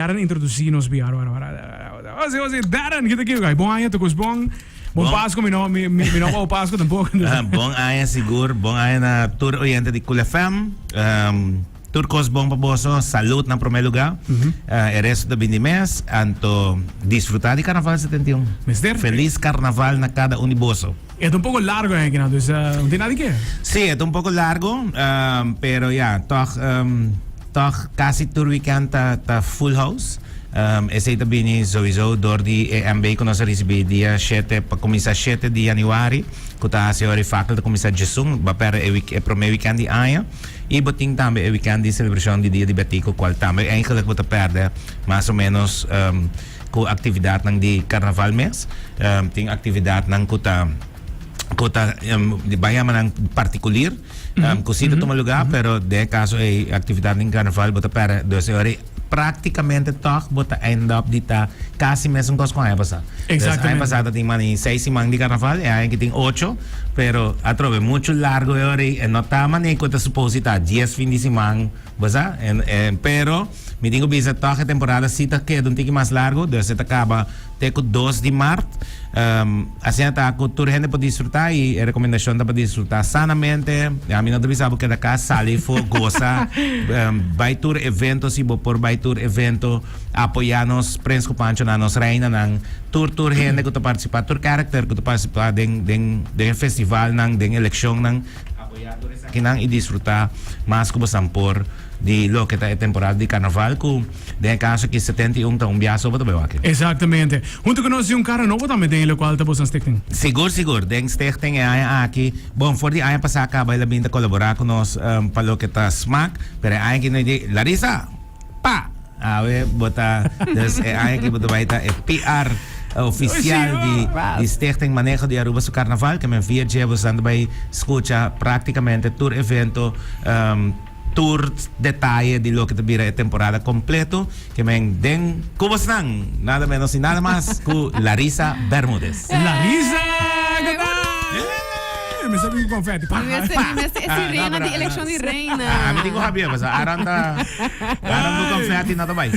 Darren introduci nos bi aro aro aro. Osi osi Darren kita ki gai. Bon aña tocos bon. Bon Pasco mi no mi mi no wou Pasco tampoco. Bon aña sigur, bon aña na tur oyente di Cool FM. Um, tur cos bon pa boso, salud na prome lugar. E resto ta bin di mes, anto disfruta di Carnaval 71. Mester. Feliz Carnaval na cada un di boso. E ta un poco largo eh, kina, dus no tin nada di ke. Sí, e ta un poco largo, um, pero ja, toch, um, toch casi tur weekend ta, ta full house. Um, esey ta bini sowieso door di e MB cu nos a ricibi dia shete, pa cuminsa shete di januari, cu ta haci ora e fakkel ta cuminsa djesun, ba perde e week, e prome weekend di aña. Y bo tin tambe e weekend di celebracion di Dia di Betico, cual tambe eigenlijk bo ta perde mas o menos, um, Ku aktividatnan di karnaval mes, tin aktividatnan ku ta ku ta bai yama nan partikulir, ku si ta tuma lugá, pero den e kaso ei aktividatnan di karnaval bo ta pèrdè dos e ora ei práktikamente tòg bo ta end up di ta kasi mesun kos ku aña pasá. Dus aña pasá ta tin mani seis siman di karnaval, e aña aki tin ocho, pero atrobe muchu largu e ora ei, e no ta mane ku ta supos di ta dies fin di siman. Bo sa? En, en, pero, mi tin ku bisa tòg e temporada si ta keda un tiki mas largu, dus e ta kaba te ku dos di mart. Um, asina ta ku tur hende por disfrutá i e rekomendashon ta pa disfrutá sanamente. Ya, mi no ta bisa bo keda kas, sali afó, gosa, um, bai tur evento si bo por bai tur evento, apoyá nos Prins ku Panchonan, nos reinanan, tur tur hende ku ta partisipá, tur karakter ku ta partisipá den, den, den e festivalnan, den elekshonnan. Apoyá tur esakinan i disfrutá mas ku bosan por di loke ta e temporada di karnaval ku den e kaso aki 71 ta un biaha so bo ta bai wak. Exactamente. Hunto ku nos tin un kara nobo tambe den e lokual ta bosan stichting. Sigur sigur. Den stichting e aña aki, bon for di aña pasá kaba el a bin ta kolaborá ku nos pa loke ta smak, pero e aña aki nos di, Larissa! Pa! Awe bo ta, dus e aña aki bo ta bai ta e PR oficial di di Stichting Maneho di Aruba su Carnaval, ke men via dje boso ta bai skucha praktikamente tur evento, tur detaye di loke ta bira e temporada kompleto, ke men den ku bosnan, nada menos y nada mas ku Larissa Bermudez. Larissa! Mi sa bin confetti. Pa, Mi mester, mi mester e sirena di eleccion di reina. Ah, mi tin ku Javier, pasobra Aaron ta Aaron ku confetti no ta bai.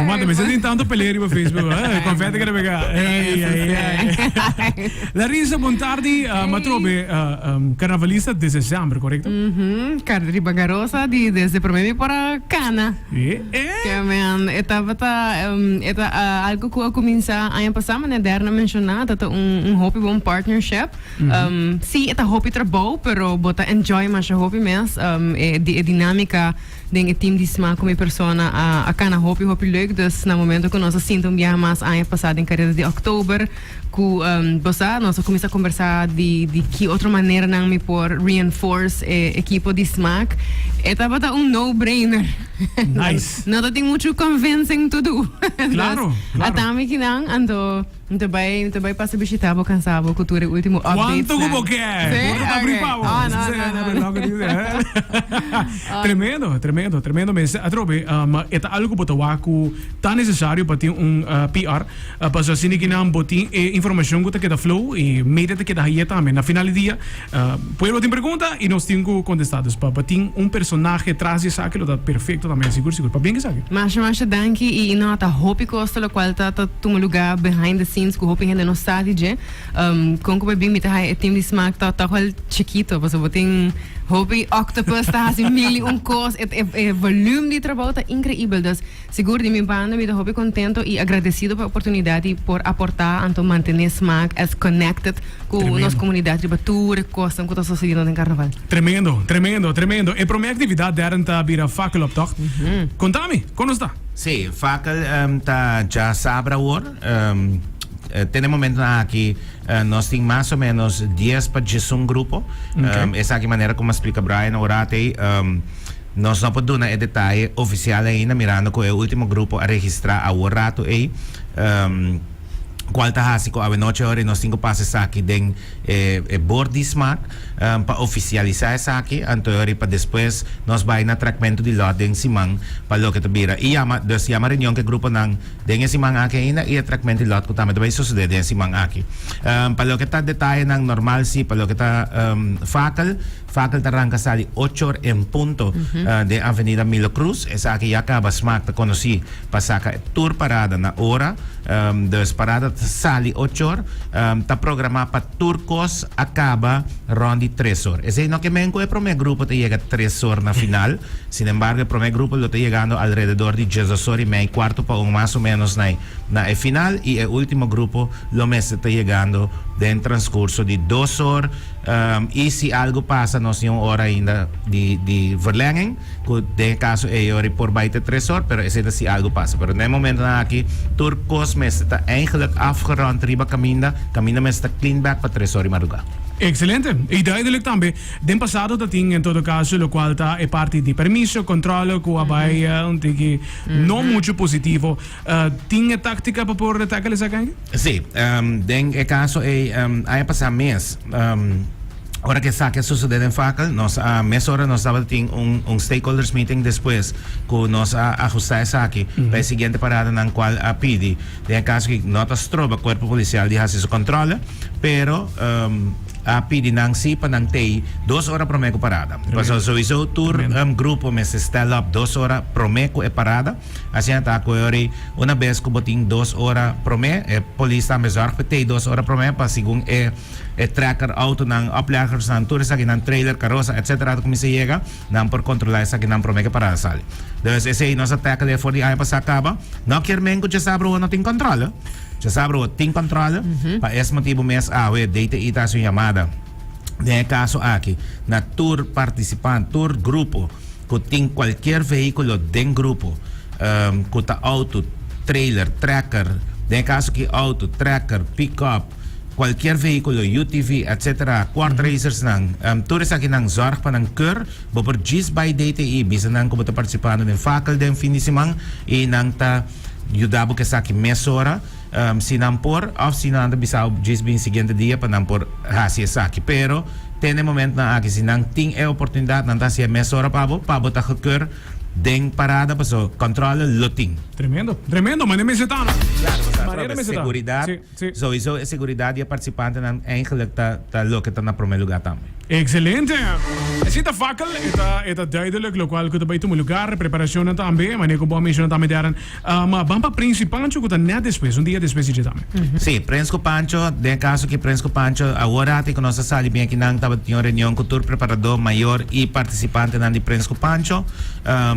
Romanta, mi sa tin tanto pelea riba Facebook. Eh, confetti kere pega. Ai, ai, ai. Larissa, bon tardi. Uh, Matrobe, uh, um, carnavalista desde semper, correcto? Mhm, car riba Garosa di desde prome mi por a cana. Eh, eh. Ke men, e tabata, um, e ta uh, algo ku a kuminsá aña pasá, manera Darren a menshoná, ta ta un, un hopi bon partnership. Um, sí, e ta hopi trabou, pero bo ta enjoy masha hopi mes. Um, e, di, e dinámika den e team di Smaak ku mi persona a, a kana hopi, hopi leuk. Dus na momento ku nos a sinta un biaha mas aña pasá den kareda di òktober, Ku bo sa, nos a kuminsá kombersá di di ki otro maneranan mi por reinforce e ekipo di Smaak. E tabata un no brainer. Nice. No ta tin muchu convincing to do. Claro, claro. Ata mi kinan, anto mi ta bai mi ta bai pasa bishita bo kansa bo ku tur e ultimo updates Kuantu ku bo ke? Sí? Porta ta abrí Okay. pa bo. Oh, no, no, no, no. Tremendo, tremendo, tremendo mes. Atrobe, e ta algu ku bo ta wak ku ta nesesario pa tin un PR. Pasobra asina ki nan bo tin e informacion cu ta keda flow y media ta keda haye tambe. Na final di dia, pueblo tin pregunta y nos tin cu contesta. Dus pa tin un personahe tras di esaki lo ta perfecto tambe, sigur sigur. Pabien cu esaki. Masha masha danki y no ta hopi cos ta locual ta ta tuma lugar behind the scenes cu hopi hende no sa di dje. Con cu pabien mi ta haya e team di Smaak ta toch wel chikito pasobra bo tin hopi octopus ta haci mil y un cos e e volume di trabou ta increibel dus Sigur di mi banda mi ta hopi contento y agradecido pa e oportunidad di por aporta anto mantene Smaak as connected cu Tremendo. nos comunidad riba tur e cosnan cu ta sucediendo den Carnaval. Tremendo, tremendo, tremendo. E prome actividad Darren ta bira fakkeloptocht. Conta mi, con nos ta? Sí, fakkel ta djasabra awor. Te na e momentonan aki nos tin mas o menos dies pa djesun grupo. Esaki manera como a splica Brian awor atey. Nos no por duna e detaye oficial ainda mirando cu e ultimo grupo a registra awor rato ey, cual ta haci cu awenochi ora nos tin cu pasa esaki den e board di Smaak pa oficialisa esaki, anto ora pa despues nos bay na trakmento di lot den siman pa loke ta bira y yama, dus yama reunion cu e gruponan den e siman aki ainda y e trakmento di lot cu tambe ta bay sucede den e siman aki. Pa loke ta detayenan normal si, pa loke ta fakel. Fakel ta ranka sali ochor en punto den Avenida Milo Cruz. Esaki ya kaba Smaak ta konosí pa saka tur parada na ora. Dus parada ta sali ochor. Ta programá pa tur kos a kaba rònt di tres or. Esei no ke men ku e promé grupo ta yega tres or na final. Sinembargo e promé grupo lo ta yegando alrededor di diesdos or i mei, kuarto pa un mas o ménos na na e final i e último grupo lo mester ta yegando den transkurso di dos or. I si algu pasa nos tin un ora ainda di di verlenging ku den e kaso ei ora por bai te tres or pero esei ta si algu pasa. Pero na e momentonan aki tur kos mester ta eigenlijk afgerond riba kaminda, kaminda mester ta clean bek pa tres or di madruga. Excelente. I duidelijk tambe. Den pasado ta tin en todo caso locual ta e parti di permiso, controle cu a bai un tiki no mucho positivo. Tin e tactica pa por tackle esaki anke? Sí, den e caso ei aña pasá mes, ora cu esaki a sucede den Fakel, nos a mesora nos tabata tin un un stakeholders meeting despues cu nos a ahusta esaki pa e siguiente paradanan cual a pidi. Den e caso aki no ta stroba cuerpo policial di haci su controle, pero a pidi nan si pa nan tei dos ora prome cu parada. Pasobra sowiso tur grupo mester stel up dos ora prome cu e parada. Asina ta ku e ora ei, una bes ku bo tin dos ora promé, e polis tambe zòrg pa tei dos ora promé pa segun e e trekker, outonan, opleggersnan, tur esakinan, trailer, karosa, etsetera ta kuminsá yega, nan por kontrolá esakinan promé ku e parada sali. Dus esei nos a tackle for di aña pasá kaba. No kier men ku djasabra awor no tin kòntròle. Djasabra awor tin kòntròle. Pa es motibu mes awe DTI ta hasi un yamada den e kaso aki na tur partisipant, tur grupo, ku tin kualkier vehíkulo den grupo, ku ta outo, trailer, trekker, den e kaso aki outo, trekker, pick-up, kualkier vehíkulo, UTV, etsetera, quad racersnan, tur esakinan zòrg pa nan keur, bo por djis bai DTI, bisa nan ku bo ta partisipando den Fakel den fin di siman i nan ta yuda bo ku esaki mesora, si nan por, òf si nan ta bisa bo djis bin siguiente dia pa nan por hasi esaki. Pero. Te na e momentonan aki si nan tin e oportunidat nan ta hasié mesora pa bo, pa bo ta gekeur den parada paso controle lo tin. Tremendo, tremendo, manera mester ta no. Claro, pasobra Manera mester ta. seguridad, Sí, sí. sowieso e seguridad di e participantenan eigenlijk ta ta loke ta na prome lugar tambe. Excelente. Esei ta fakkel, e ta e ta duidelijk locual cu ta bay tuma lugar, preparacionnan tambe, manera cu bo a menciona tambe Darren. Ma ban pa Prins y Pancho cu ta net despues, un dia despues di dje tambe. Sí, Prins cu Pancho, den e caso aki Prins cu Pancho, awor ati cu nos a sali bien akinan tabatin un reunion cu tur preparador, mayor y participantenan di Prins cu Pancho,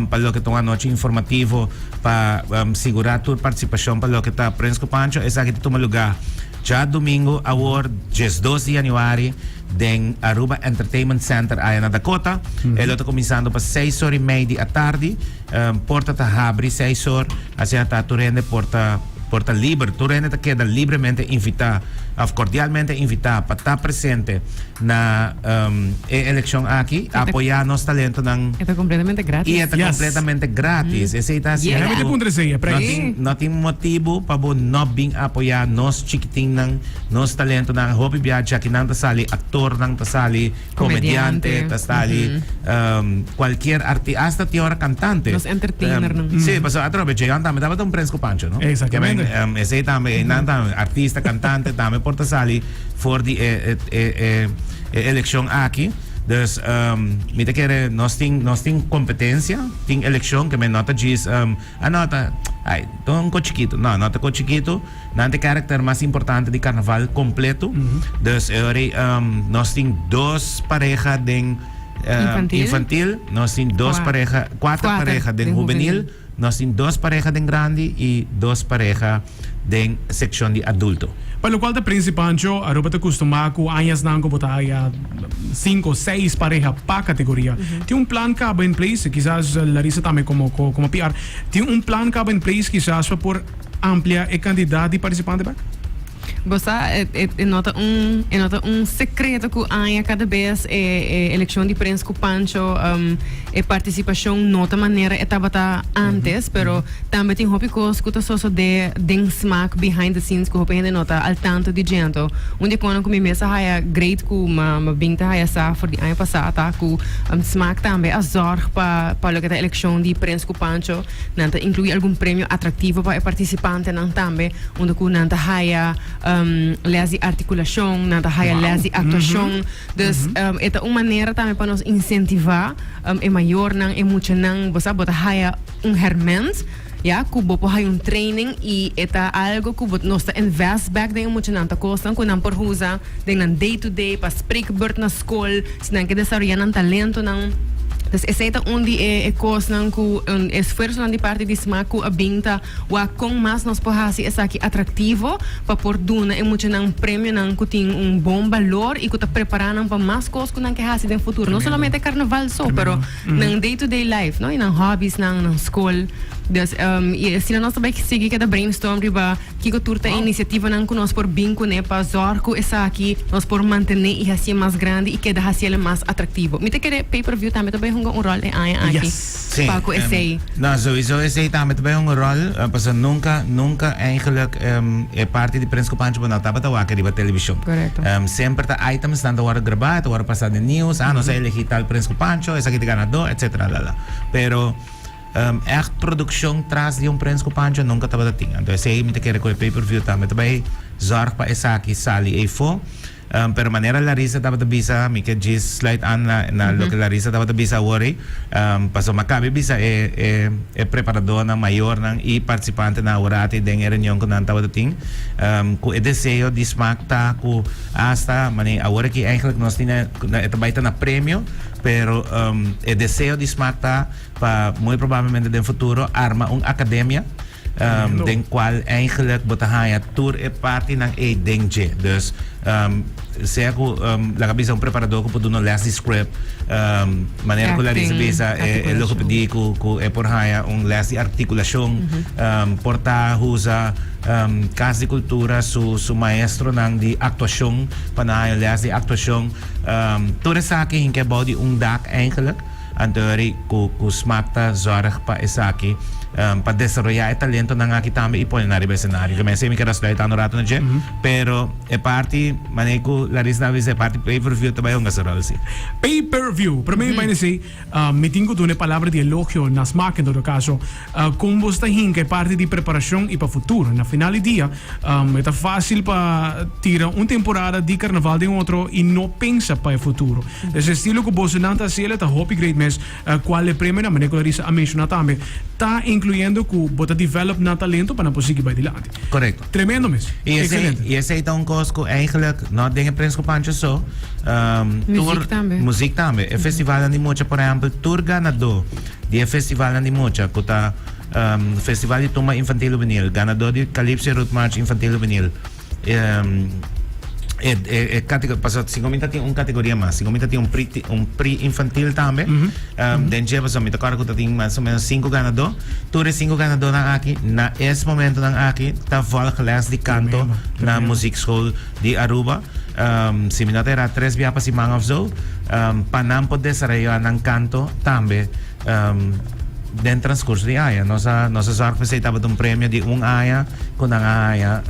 pa loke ta un anochi informativo pa sigura tur participacion pa loke ta Prins cu Pancho. Esaki ta tuma lugar djadomingo awor 12 di januari den Aruba Entertainment Center aya na Dakota. E lo ta cuminsando pa seis or y mei di atardi. Porta ta habri seis or, asina ta tur hende por ta por ta liber, tur hende ta keda libremente invitá of cordialmente invitá pa ta presente na e eleccion aki, apoyá nos talentonan. E ta completamente gratis. I e ta completamente gratis. Esei ta hasi Yeah. ku puntra esei, e no prijs. tin no tin motibu pa bo no bin apoyá nos chikitinnan, nos talentonan. Hopi bia djakinan ta sali actornan, ta sali Comediante, ta sali cualkier arti, hasta tin ora cantante. Nos entertainernan. Sí, pasobra atrobe Jeon tambe tabata un prens cu Pancho, no? Exactamente. Ke men, esey tambe, einan tambe, artista, cantante tambe por ta sali for di e, e, e, e eleccion aki. Dus, mi ta kere nos tin, nos tin competencia, tin eleccion, ke men no ta djis, ah no, ta, ay, ta un ko chikito. No, no ta ko chikito. Nan ta e karakter mas importante di karnaval kompleto. Dus e ora ei nos tin dos pareha den Infantil. infantil, nos tin dos Kuater. pareha, kuater Kuater pareha den den hubenil, hubenil. nos tin dos pareha den grandi i dos pareha den sekshon di adulto. Pa lokual ta Prins i Pancho, Aruba ta kustumá ku añasnan ku bo ta haya sinku, seis pareha pa kategoria. Tin un plan kaba in place, kisas Larissa tambe komo komo PR, tin un plan kaba in place kisas pa por Amplia e kantidat di partisipante bek? Bo sa, e e no ta un e no ta un sekreto ku aña kada bes e e elekshon di Prins ku Pancho e partisipashon no ta manera e tabata antes, pero tambe tin hopi kos ku ta sosodé den smak behind the scenes ku hopi hende no ta al tanto di dje. Anto un di e konan ku mi mes a haya great ku ma ma bin ta haya sa for di aña pasá ta ku smak tambe a zòrg pa pa loke ta elekshon di Prins ku Pancho. Nan ta inclui algun premio atractivo pa e participantenan tambe, unda cu nan ta haya Les di articulashon, nan ta haya les di actuashon. Dus e ta un manera tambe pa nos incentiva e mayornan, e muchanan, bo sa, bo ta haya un herment, ya, cu bo por haya un training y e ta algo cu bo, nos ta invest back den e muchanan, ta cosnan cu nan por usa den nan day to day, pa spreekbeurt na scol, si nan ke desaroya nan talentonan. Dus esey ta un di e cosnan cu, un esfuerzonan di parti di smaak cu a bin ta Wak kon mas nos por hasi esaki atraktivo pa por duna e muchanan premionan ku tin un bon balor i ku ta prepará nan pa mas kos ku nan ke hasi den futuro. No solamente karnaval so, pero nan day to day life, no, i nan hòbisnan, nan skol. Dus, i asina nos ta bai sigui keda brainstorm riba kiko tur ta e inisiativanan ku nos por bin kuné pa zòrg ku esaki nos por mantené i hasié mas grandi i keda hasiel mas atraktivo. Mi ta kere pay per view tambe ta bai hunga un ròl e aña aki. Sí, Pa ku esei. No, sowieso esei tambe ta bai un rol, pasobra nunca, nunca eigenlijk e parti di Prins ku Pancho bo no tabata wak riba televishon. Correcto. Semper ta items nan ta wòrdu grabá, ta wòrdu pasá den nieuws, ah nos a elegí tal Prins ku Pancho, esaki ta ganadó, etcetera, lala. Pero ègt produkshon tras di un Prins ku Pancho nunca tabata tin. Anto esei mi ta kere ku e pay per view tambe ta bai zòrg pa esaki sali eifó. Pero manera Larissa tabata bisa, mi ke djis sluit aan na na loke Larissa tabata bisa awor ei, pasobra mi a kabe bisa e e e preparadornan, mayornan i partisipantenan awor ati den e reunion ku nan tabata tin, ku e deseo di smak ta ku asta mane awor aki eigenlijk nos tin e e ta bai ta na premio, pero e deseo di smak ta pa muy probablemente den futuro arma un akademia. Den cual eigenlijk bo ta haña tur e partinan ei den dje. Dus, sea cu laga bisa un preparador cu por duna les di script, manera cu Larissa bisa e logopedie cu cu e por haña un les di articulacion, por ta usa Cas di Cultura su su maestronan di actuacion pa nan haña les di actuacion. Tur esaki hinca bou di un dak eigenlijk. Anto eri ku ku smak ta zorg pa esaki pa desaroyá e talentonan aki tambe i pone nan riba esenario. Ke mester mi keda sluit un rato na dje, pero e parti manera ku Larissa a bisa e parti pay per view ta bai hunga su ròl si. Pay per view. Promé mi bai na esei, mi tin ku duna e palabra di elogio na smak en todo kaso. Kon bo sta hinka e parti di preparashon i pa futuro? Na final di dia e ta fásil pa tira un temporada di karnaval den otro i no pensa pa e futuro. Dus e estilo ku bosonan ta hasiel e ta hopi great mes. Kual e premionan, manera ku Larissa a menshoná tambe, ta inkluyendo ku bo ta develop nan talento pa nan por sigui bai dilanti. Korekto. Tremendo mes. I esei, Excelente. i esei ta un kos ku eigenlijk no den e Prins ku Pancho so, tur Muziek tambe. muziek tambe. E festivalnan di mucha, por ehèmpel, tur ganadó Di e festivalnan di mucha ku ta Festival di Tumba Infantil Hubenil, ganadó di Calypso Road March Infantil Hubenil, e e kategoria, pasobra si mi ta tin un kategoria mas, si mi ta tin un pre un pre-infantil tambe, den dje pasobra mi ta kòrda ku ta tin mas o ménos sinku ganadó, tur e sinku ganadónan aki na es momentonan aki ta vòlg lès di kanto na Muziekschool di Aruba. Si mi no ta erá tres bia pa siman of zo, pa nan por desaroyá nan kanto tambe den transkurso di aña. Nos a nos a zòrg p'esei tabata un premio di un aña ku nan a haña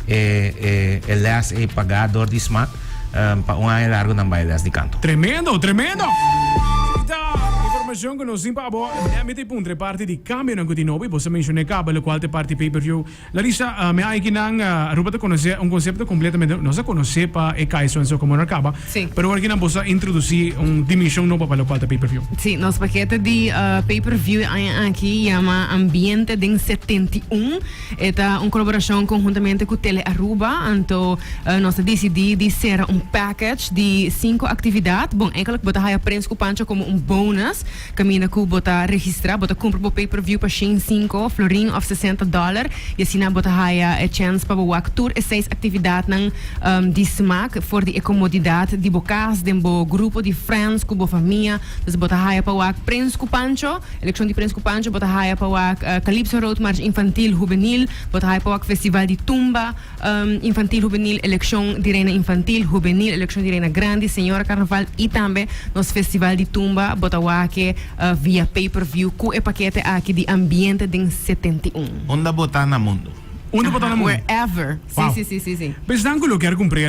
e e e lès ei pagá dor di smak pa un aña largu nan bai lès di kanto. Tremendo, tremendo! Esei ta informashon ku nos tin pa abo. Nèt mi ta puntra e parti di kambionan ku tin nobo i bo sa menshoná kaba lokual ta e parti pay per view. Larissa, mi a kinan Aruba ta conoce un concepto completamente, nos a conoce pa e Kaiso en so como no caba, Sí. pero awor kinan boso a introduci un dimension nobo pa locual ta pay per view. Sí, nos pakete di pay per view e aña aki yama Ambiente den 71. E ta un colaboracion conhuntamente cu Tele Aruba, anto nos a dicidi di cera un package di cinco actividad. Bon, eigenlijk bo ta haya Prins cu Pancho como un bonus. Kaminda ku bo ta registrá, bo ta kumpra bo pay-per-view pa shen sinku florin òf sesenta dòler i asina bo ta haya e chèns pa bo wak tur e seis aktividatnan di smak for di e komodidat di bo kas, den bo grupo di frèns, ku bo famia. Dus bo ta haya pa wak Prins ku Pancho, elekshon di Prins ku Pancho, bo ta haya pa wak Calypso Roadmarch Infantil Hubenil, bo ta haya pa wak Festival di Tumba. Infantil Hubenil, Elekshon di Reina Infantil, Hubenil, Elekshon di Reina Grandi, Señora Karnaval i tambe nos Festival di Tumba bo ta wak via pay per view ku e pakete aki di Ambiente den 71. Unda bo ta na mundu? Unda bo ta na mundu? Wherever. Si, Wow. si, si, si, si. Pensando ku lo kier kumpr'e,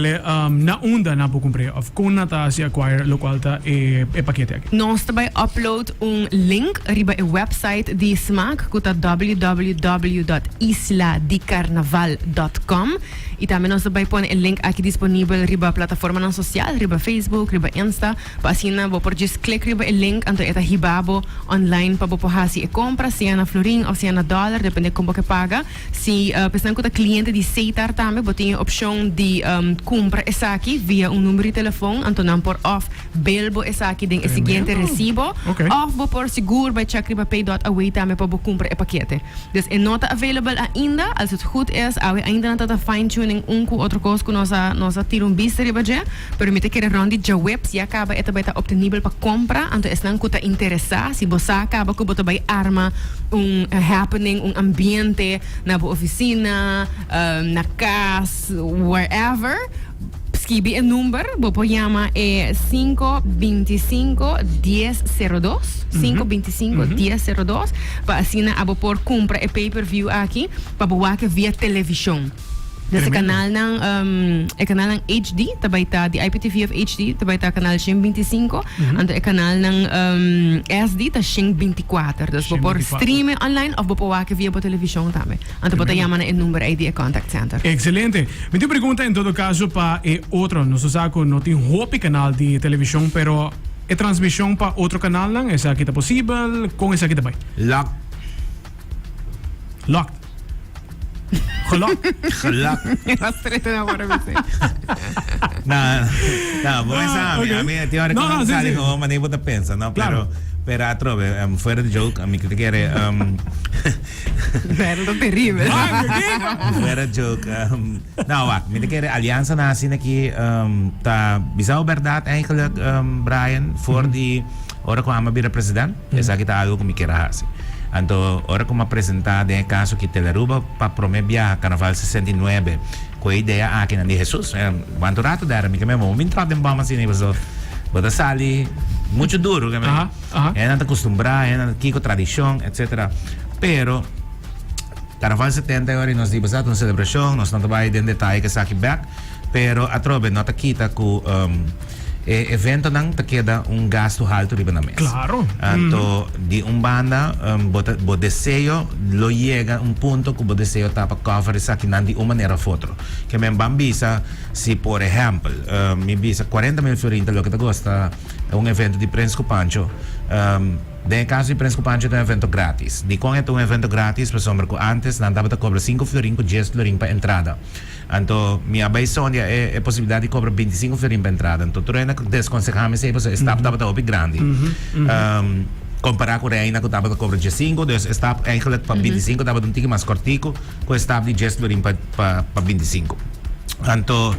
na unda nan por kumpr'e òf kon nan ta hasi acquire lokual ta e e pakete aki? Nos ta bai upload un link riba e website di Smaak ku ta www.isladicarnaval dot com i tambe nos ta bai pone e link aki disponibel riba plataformanan sosial, riba Facebook, riba Insta, pa asina bo por djis klik riba e link anto e ta hiba bo online pa bo por hasi e kompra, sea na florin òf sea na dòler, depende kon bo ke paga. Si esnan ku ta kliente di Setar tambe bo tin e opshon di kumpra esaki via un number di telefon, anto nan por òf bel bo esaki den e siguiente resibo òf bo por sigur bai chèk riba pay dot away tambe pa bo kumpra e pakete. Dus e no ta available ainda, als het goed is awe ainda nan ta ta fine tuning un ku otro kos ku nos a nos a tira un bista riba dje, pero mi ta kere rònt di djaweps ya kaba e ta bai ta optenibel pa kompra, anto esnan ku ta interesá si bo sa kaba ku bo ta bai arma un happening, un ambiente na bo oficina, na cas, wherever, skibi e number, bo por yama e cinco binticinco dies cero dos, cinco binticinco dies cero dos, pa asina abo por cumpra e pay per view aki pa bo wak via television. Dus e kanalnan, e kanalnan HD ta bai ta di IPTV of HD ta bai ta kanal shen bintisinko, anto e kanalnan SD ta shen bintikuater. Dus bo por stream e online of bo por wak via bo televishon tambe. Anto bo ta yama na e number ei di e contact center. Excelente. Mi tin un pregunta en todo caso pa e otro. Nos ta sa cu no tin hopi canal di television, pero e transmision pa otro canalnan, esaki ta posibel? Con esaki ta bai? Locked. Locked. Gelok. Gelok. Was trete na word bisa. No, no, bo pensa Ah, ami, ok. ami tin ora No, ku no, nan sí, sali sí. gewoon manera bo ta pensa, no? Claro. Pero, pero atrobe, fuera de joke, ami te kere, Pero ta terrible. Ah, kiko? fuera de joke, no, wak, mi te kere alianza na asina ki, ta bisa bo berdad eigenlijk, Brian, voor di ora ku ami a bira president, Esaki ta algo ku mi kier a hasi. Anto ora ku mi a presentá den e kaso ki Telaruba pa promé biaha Karnaval 69 ku e idea aki nan di Hesus, wantu ratu dera mi ke mi bo bin tròp den bòm asina paso bo ta sali muchu duru ke mi. Hende nan ta kustumbrá, hende nan ta kiko tradishon etsetera. Pero Karnaval 70 e ora nos di bo sa ta un selebrashon, nos no ta bai den detaye ku esaki bèk, pero atrobe no ta kita ku E eventonan ta keda un gastu haltu riba nan mes. Claro. Anto di un banda bo ta bo deseo lo yega un punto ku bo deseo ta pa cover esakinan di un manera of otro. Ke men ban bisa si por ehempel mi bisa 40 mil florin ta loke ta kosta un evento di Prins ku Pancho. Den e kaso di Prins ku Pancho ta un evento gratis. Dikon e ta un evento gratis? Pasobra ku antes nan tabata kobra sinku florin ku dies florin pa entrada. Anto mi a bai sondia e e posibilidad di cobra binticinco florin pa entrada. Anto tur hende a desconseha mi esey pasobra e stap tabata hopi grandi. Compara cu Reina cu tabata cobra diescinco, dus e stap eigenlijk pa binticinco tabata un tiki mas cortico cu e stap di dies florin pa pa pa binticinco. Anto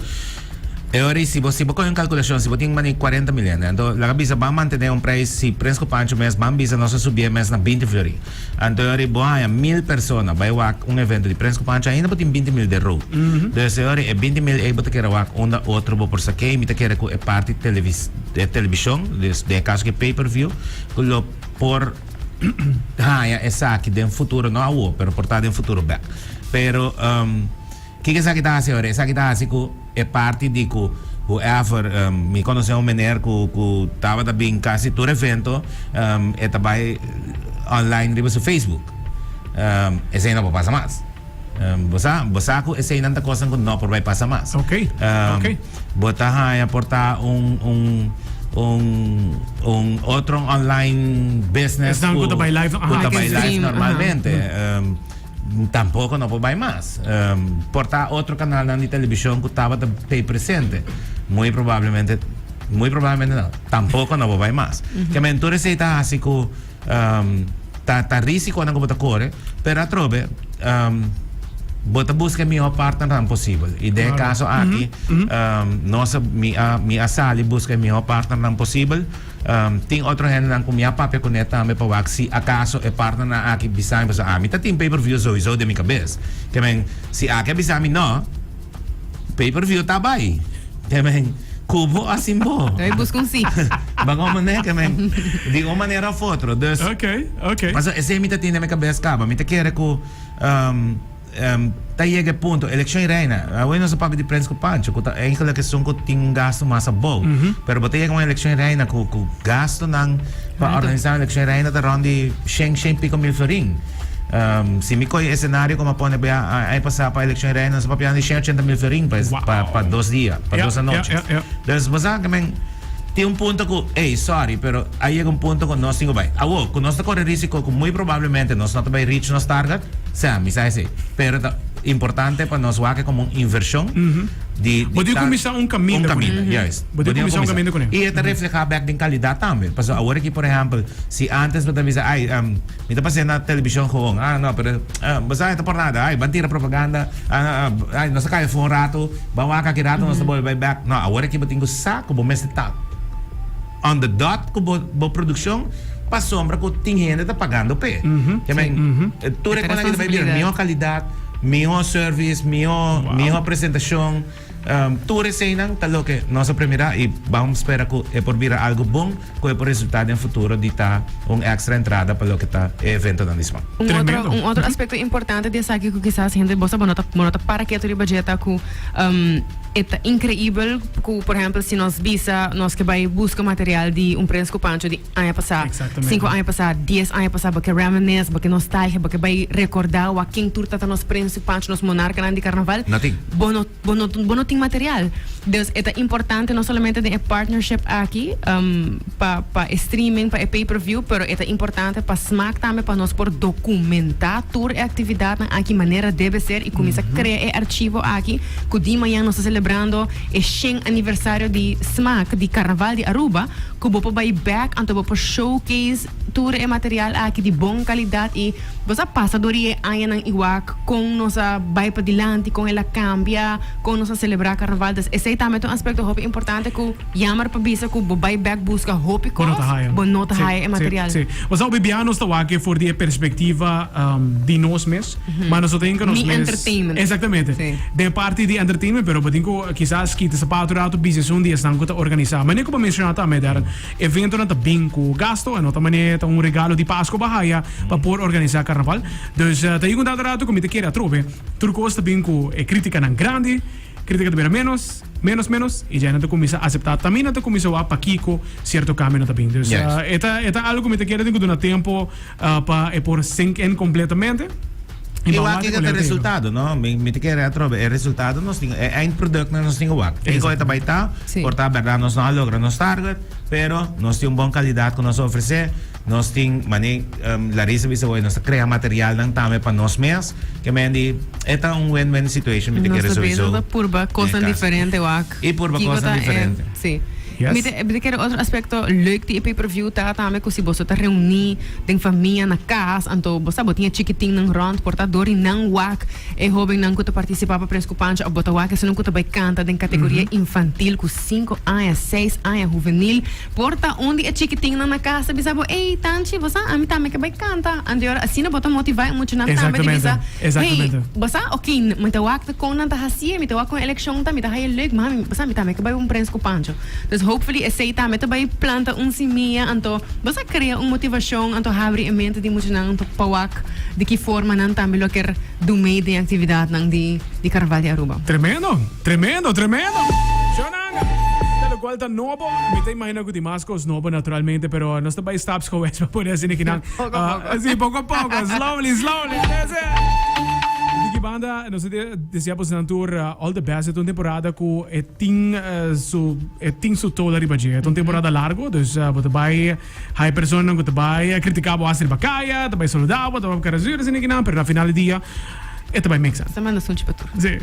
e ora ei si bo si bo coge un calculacion si bo tin mane cuarenta mil hende anto laga bisa ban mantene un prijs si Prins cu Pancho mes ban bisa nos a subie mes na binti florin. Anto e ora bo haña mil persona bai wak un evento di Prins ku Pancho ainda bo tin binti mil den road. Dus e ora e binti mil ei bo ta kere wak unda otro bo por sak'é i mi ta kere ku e parti televis e televishon, dus den e kaso ku e pay per view, ku lo por haña esaki den futuro, no awo, pero por ta den futuro bèk. Pero Kiko esaki ta hasi ora? Esaki ta hasi ku e parti di ku whoever, mi konosé un meneer ku ku tabata bin kasi tur evento, e ta bai online riba su Facebook. Esei no por pasa mas. Bo sa, bo sa ku eseinan ta kosnan ku no por bai pasa mas. Ok, ok. Bo ta haña por ta un un un un otro online business Esnan ku ta bai live, ku ta aha. bai live Stream, aha. normalmente. Tampoco no por bay mas. Por ta otro canalnan di television cu tabata t'ey presente. Muy probablemente, muy probablemente no, tampoco no por bay mas. Ke men tur esey ta haci cu ta ta risiconan cu bo ta core, pero atrobe bo ta busca e miho partnernan posibel. Y den e caso aki nos a, mi a, mi a sali busca e miho partnernan posibel. Tin otro hendenan ku mi a papia kuné tambe pa wak si akaso e partnernan aki bisa mi pasobra ami ta tin pay per view souiso den mi kabes. Ke men si aki a bisa mi no, pay per view ta bai. Ke men ku bo a sin bo. Ta bai buska un si. Ban un manera ke men di un manera of otro. Dus Ok, ok. pasobra esei mi ta tin den mi kabes kaba. Mi ta kere ku. Ta yega e punto, Eleccion y Reina, awe nos a papia di Prins cu Pancho, cu ta eigenlijk esun cu tin un gasto mas abou. Pero bo ta yega un Eleccion y Reina cu cu gastonan pa organisa un Eleccion y Reina ta rond di shen, shen pico mil florin. Si mi coge e escenario como a pone bia aña pasa pa Eleccion y Reina, nos a papia di shen ochenta mil florin pa pa pa dos dia, pa dos anochi. Dus bo sa ke men tin un punto cu, ey, sorry, pero a yega un punto cu nos tin cu bay. Awo, cu nos ta core risico cu muy probablemente nos no ta bay reach nos target. Sea, mi sa esei. Pero ta importante pa nos wak como un inversion di Bo tin cuminsa un caminda Un caminda, juist. Bo tin cuminsa un caminda cune. Y e ta refleha bek den calidad tambe. Pasobra awor aki, por ehempel, si antes bo ta bisa, ay, mi ta pas'e na television gewoon. Ah, no, pero bo sa e ta por nada. Ay, ban tira propaganda. Ah, ay, nos ta caya for un rato. Ban wak aki rato, nos ta bolbe bay bek. No, awor aki bo tin cu sa cu bo mester ta on the dot cu bo bo produccion pasobra cu tin hende ta pagando p'e. Ke men tur e cosnan aki ta bay bira miho calidad, miho service, miho miho presentacion, tur eseinan ta loke nos a premira y ban spera cu e por bira algo bon cu e por resulta den futuro di ta un extra entrada pa loke ta e eventonan di sma. Un otro un otro aspecto importante di esaki cu kisas hende bo sa bo no ta bo no ta para ketu riba dje ta cu E ta increibel cu, por ehempel, si nos bisa nos ke bay busca material di un Prins cu Pancho di aña pasa, cinco aña pasa, dies aña pasa, bo ke reminisce, bo ke nostalgia, bo ke bay recorda wak ken tur tata nos Prins cu Pancho, nos monarcanan di carnaval, No tin. bo no, bo no, bo no tin material. Dus e ta importante no solamente den e partnership aki pa, pa e streaming, pa e pay per view, pero e ta importante pa smaak tambe pa nos por documenta tur e actividadnan aki manera debe ser y cuminsa crea e archivo aki. Cu di mañan nos ta celebrando e shen aniversario di Smaak di Carnaval di Aruba, cu bo por bay bek anto bo por showcase tur e material aki di bon calidad y bo sa pasa door di e añanan y wak con nos a bay padilanti, con el a cambia, con nos a celebra Carnaval. Dus esey tambe ta un aspecto hopi importante cu jammer pa bisa cu bo bay bek busca hopi Bo no cos, ta haya. bo no ta Sí, haya e sí, material. sí. Osea, hopi bia nos ta wak for di e perspectiva di nos mes. Ma nos no ta hinka nos Mi mes. entertainment. Exactamente. Sí. Den parti di entertainment, pero bo tin ku kisas kita sapato rato bisa esun di esnan ku ta organisá. Manera ku bo menshoná tambe, Darren, eventonan ta bin ku gasto en no ta manera ta un regalo di Pasko bo haya pa por organisá karnaval. Dus ta yega un dado rato ku mi ta kere atrobe. Tur kos ta bin ku e kritikanan grandi, kritika ta bira ménos, ménos, ménos, i dja nan ta kuminsá aseptá. Tambe nan ta kuminsá wak pakiko sierto kambionan ta bin. Dus e ta e ta algu ku mi ta kere tin ku duna tempo. Pa e por sink in completamente. Y wak kiko ta resultado, no? Mi, mi te kere atrobe. E resultado nos tin, e eindproduct nos tin wak. Kiko e ta bai ta, por ta berdad nos no a logra nos target, pero nos tin un bon calidad ku nos ofrece. Nos tin, mane um, Larissa bisa hoy, nos ta crea materialnan tambe pa nos mes. Ke men di, e ta un win-win situation, mi te Nos kere ta bezig sowieso. ta purba cosnan diferente wak. Y purba Kiko cosnan ta e, diferente. sí. Yes. Mi te, mi te kere otro aspecto leuk di e pay-per-view ta tambe ku si boso ta reuní den famia na kas, anto bo sa bo tin e chikitinnan rònt, por ta dor di nan wak e hóbennan ku ta partisipá pa Prins ku Pancho òf bo ta wak esunnan ku ta bai kanta den kategoria infantil ku sinku aña, seis aña, huvenil. Por ta un di e chikitinnan na kas ta bisa bo, Ey, tanchi, bo sa ami tambe ke bai kanta. Anto e ora asina bo ta motivá e muchanan tambe di bisa, Exactamente, Hey, bo sa, ok, mi ta wak kon nan ta hasié, mi ta wak kon e elekshon ta, mi ta haña leuk, ma mi, bo sa, mi tambe ke bai un Prins ku Pancho. Dus hopefully esei tambe ta bai planta un simia, anto bo sa krea un motivashon, anto habri e mente di muchanan anto pa wak di ki forma nan tambe lo kier do mee den aktividatnan di di Karnaval di Aruba. Tremendo, tremendo, tremendo! Shonanga! Ta lokual ta nobo, mi ta imagina ku tin mas kos nobo naturalmente, pero nos ta bai stapsgewijs pa pone asina kinan. Poco a poco. Sí, poco a poco, slowly, slowly. Ese. Di ki banda nos ta desea bosonan tur all the best. E ta un temporada ku e tin su e tin su tola riba dje. E ta un temporada largo, dus bo ta bai hay personanan ku ta bai critica bo hasta riba kaya, ta bai saluda bo, ta bai kara zuur asina kinan, pero na final di dia e ta bai make sense. Ta manda sunchi pa tur. Sí.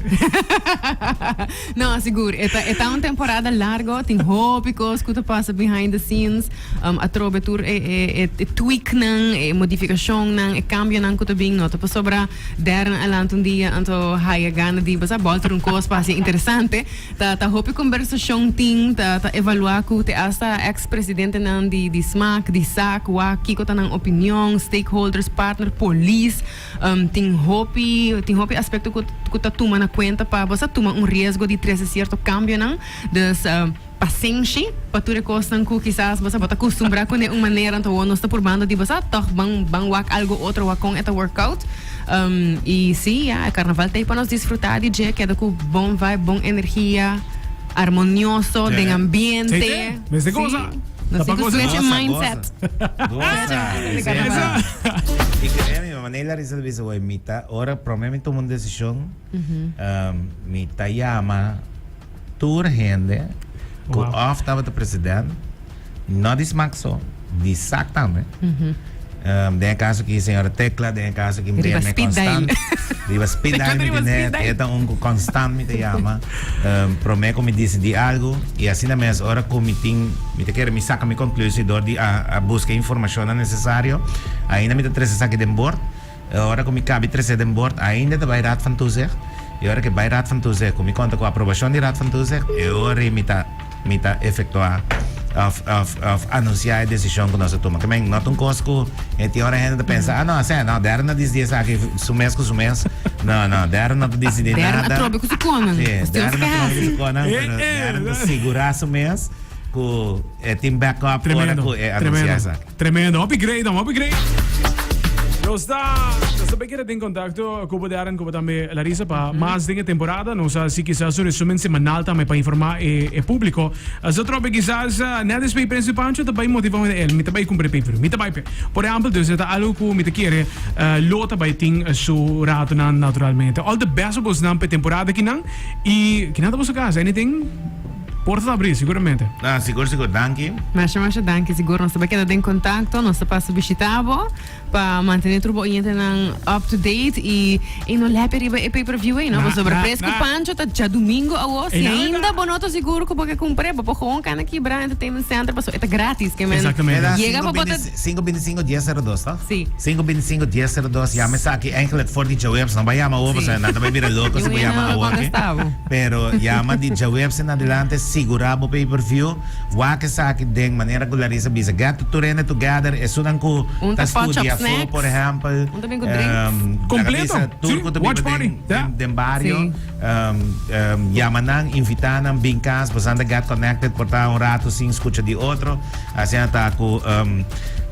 No, sigur. E ta e ta un temporada largo, tin hopi kos ku ta pasa behind the scenes. Atrobe tur e e e tweaknan, e modifikashonnan, e kambionan ku ta bin no ta pasobra Darren a lanta un dia anto haya gana di basa bòlter un kos pa hasi interesante. Ta ta hopi kombersashon tin, ta ta evaluá ku te asta eks presidentenan di di smak, di sak, wak kiko ta nan opinion, stakeholders, partner, polis. Tin hopi tin hopi aspekto ku ku ta tuma na kuenta pa basa tuma un riesgo di trese sierto kambionan. Dus. Pasenshi pa tur e kosnan ku kisas bo sa bo ta kustumbrá kuné un manera anto awor nos ta purbando di bo sa tòg ban ban wak algu otro wak kon e ta workout i si ya e karnaval ta ei pa nos disfrutá di dje keda ku bon vibe bon energia armonioso den ambiente Zeker, mester si gosa. nos Ta tin pa ku gosa. switch e Gosa, mindset gosa. Gosa. Switch e mindset di karnaval. I kere mi, manera Larissa ta bisa hoy, mi ta ora promé mi tuma un desishon, mi ta yama Tur hende ku òf tabata president, no di smak so, di sak tambe. Den e kaso aki señora Tecla, den e kaso aki Riba BM speed dial. Constant. Riba speed dial mi tene, e ta un ku constant mi ta yama promé ku mi disidí algu. I asina mes ora ku mi tin, mi ta kere mi saka mi konklusie dor di a buska e informashonnan nesesario, ainda mi ta trese esaki den bord. E ora ku mi kabi trese den bord ainda ta bai Raad van Toezicht. E ora ku e bai Raad van Toezicht ku mi konta ku aprobashon di Raad van Toezicht, e ora ei mi ta mi ta efektuá òf òf òf anunsiá e desishon ku nos a tuma. Kimen no ta un kos ku e tin ora hende ta pensa, ah no, asina no, Darren a disidí esaki su mes ku su mes. No, no, Darren no ta disidí Darren a nada. trobe ku su konan. Sí, Nos tin Darren a ke trobe ku hasi. su konan, pero Darren ta sigurá su mes ku e tin backup ora Tremendo, ku e anunsiá tremendo. esaki. Tremendo, hopi great, man, hopi great. Nos ta, nos ta bay keda den contacto cu bo Darren, cu bo tambe Larissa pa mas den e temporada. Nos a haci kisas un resumen semanal tambe pa informa e, e publico. Zo trobe kisas net despues di Prensa di Pancho ta bay motiva un el, mi ta bay cumpra e pay-per-view, mi ta bay pe. Por ehempel, dus e ta algo cu mi ta kere lo ta bay tin su ratonan naturalmente. All the best pa bosnan pa e temporada kinan y kinan ta boso casa? Anything? Porta ta abrí, siguramente. Ah, sigur, sigur. Danki. Masha, masha danki. Sigur nos ta bai keda den kontakto. Nos ta pasa bishita bo pa mantené tur bo oyentenan up to date i i no lèpi riba e pay per view ei, no? Na, Pasobra na, Pres ku na. Pancho ta djadumingu awo. Si Ei, na, ainda na. bo no ta sigur ku bo ke kumpr'é, bo por gewoon kana kibra Entertainment Center pasobra e ta gratis. Ke men Exactamente. Era yega pa bo ta. 525 1002, toch? Sí. 525 1002. Yama esaki eigenlijk for di djaweps. No bai yama awo, Sí. pasobra nan ta bai bira loko si bo Ningun yama hende no awo ta aki. kontestá bo. Pero yama di djaweps en adelante sigurá bo pay per view. Wak esaki den manera ku Larissa bisa. Get tur hende together, esunnan ku Un ta ta pot studia chop afó snacks, por ehèmpel. un ta bin ku drinks. Laga Kompleto, bisa tur sí, ku ta watch biba party, den ja. den bario. Sí. Yama nan, invitá nan, bin kas, boso nan ta get connected por ta un rato sin skucha di otro. Asina ta ku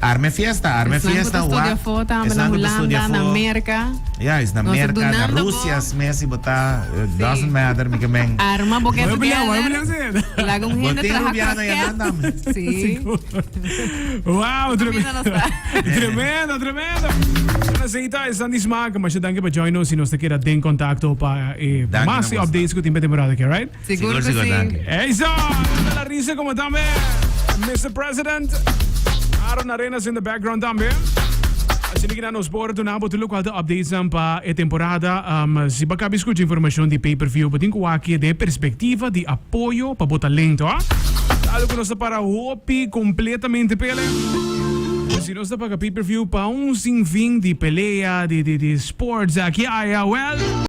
arma e fiesta, arma e Esnan ku fiesta, ta studia wak. afó tambe na Esnan ku ta studia Hulanda, na afó. Merka. Ja, is na Nos ta Merka, na dunando bo. Rusia mes si bo ta, it doesn't matter, mi ke men. Arma bo get Voy a pelear, voy a together. pelear, sí. Laga un Bo hende tin traha Rubiano ya kroket. nan tambe. Sí. Wow, Comida no sa. tremendo, tremendo. Bueno, así ta, esnan di smaak. Masha danki pa join nos y nos ta keda den contacto pa eh, Danki mas na boso. updates ku tin pa temporada aki, right? Sigur Sigur, ku sigur, sí. danki. Eso, la risa como tambe Mr. President. Aaron Arenas in the background tambe. Asina ki nos por duna bo tur lokual ta updates nan pa e temporada. Si bo kabi skucha informashon di pay per view, bo tin ku wak den e perspektiva di apoyo pa bo talento, ah. Ta algo ku nos ta para hopi kompletamente pele. Si nos ta paga pay per view pa un sinfin di pelea, di di di sports aki aya, well.